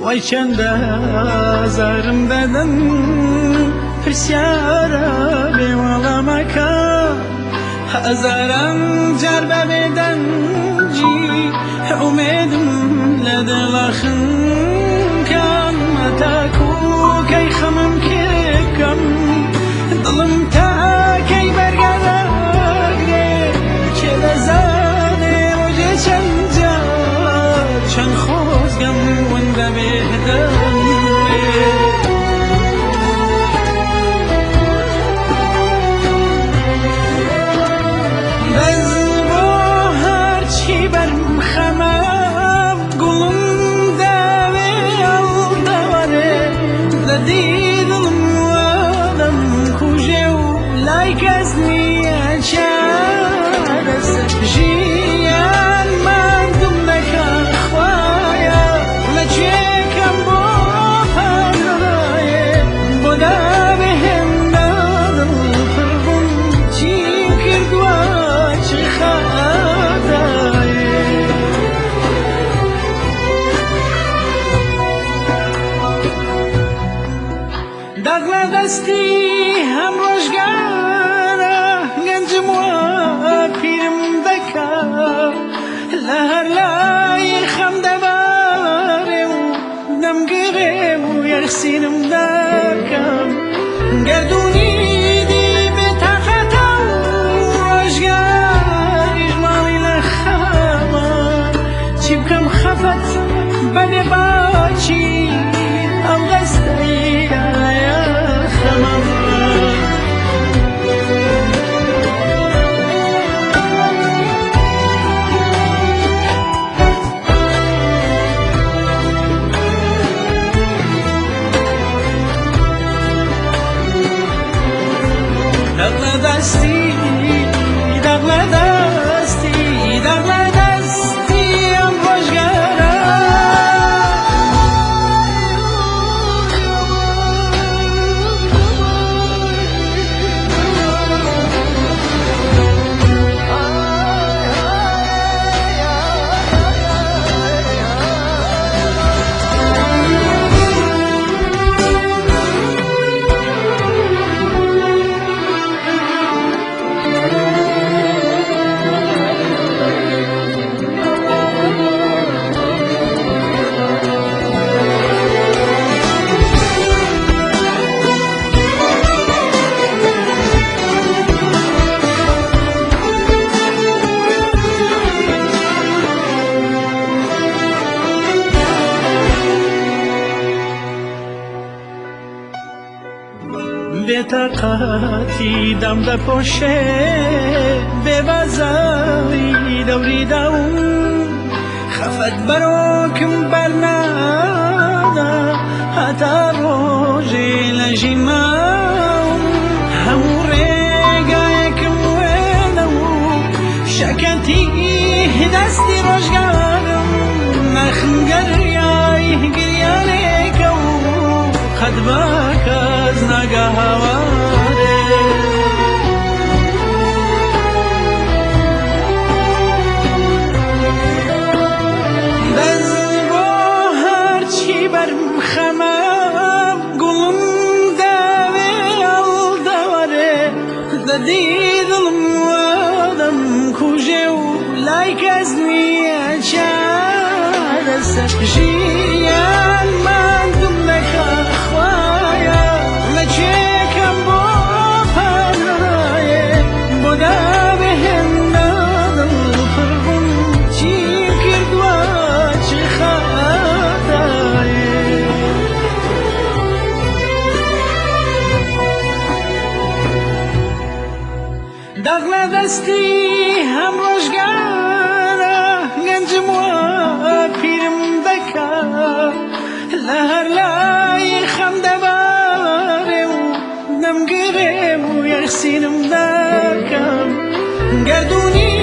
وای چەندە ئازارم دەدەن پرسیارە بێ وەڵامەکە هەزاران جار بە بێدەنگی ئومێدم لە دڵە خنکان تاکو کەی خەمم کێ بکەم دڵم تا کەی بەرگە دەگرێ کێ دەزانێ ڕۆژێ چەند جار چەند خۆزگەم ون دەبێ دەمرێ. دەست بۆ هەرچی بەرم خەمە گوڵم داوێ هەڵدەوەرێ دەدی دڵم وادەم کوژێ و لای کەس نییە چارەسەر ژیان ماندووم دەکا خوایە لە کوێکەم بۆ پەنایێ بۆ دابێ هێندە دڵ پڕ بووم چیم کردووە چ خەتایێ. داغ لە دەستی هەم ڕۆژگارە گەنجم وا پیرم دەکا لە هەر لای خەم دەبارێ و دەمگرێ و یەخسیرم دەکەم گەردوونی دی بێتاقەتە و ڕۆژگاریش ماڵی لە خەمە چی بکەم خەفەت بەبێ باکی ئەو دەستەی لە خەمە. داغ لە دەستی داغ لە دەستی داغ لە دەستی ئەم ڕۆژگارە. بێتاقەتی دام دەپۆشێ بێبازایی دەوری داوم خەفەت بەرۆکم بەرنادا هەتا ڕۆژێ لە ژیماوم هەموو ڕێگایەکم وێنە و شەکەتی دەستی ڕۆژگارم نەخم گەریای گریانێکە و قەت بە کەس ناگا هاوارێ. دەست بۆ هەرچی بەرم خەمە گوڵم داوێ هەڵدەوەرێ دەدی دڵم وادەم کوژێ و لای کەس نییە چارەسەر ژیان ماندووم دەکا خوایە لە کوێکەم بۆ پەنایێ بۆ دابێ هێندە دڵ پڕ بووم چیم کردووە چ خەتایێ. داغ لە دەستی هەم ڕۆژگارە گەنجم وا پیرم دەکا لە هەر لای خەم دەبارێ و دەمگرێ. تەخسینم دەکەم گەردوونی.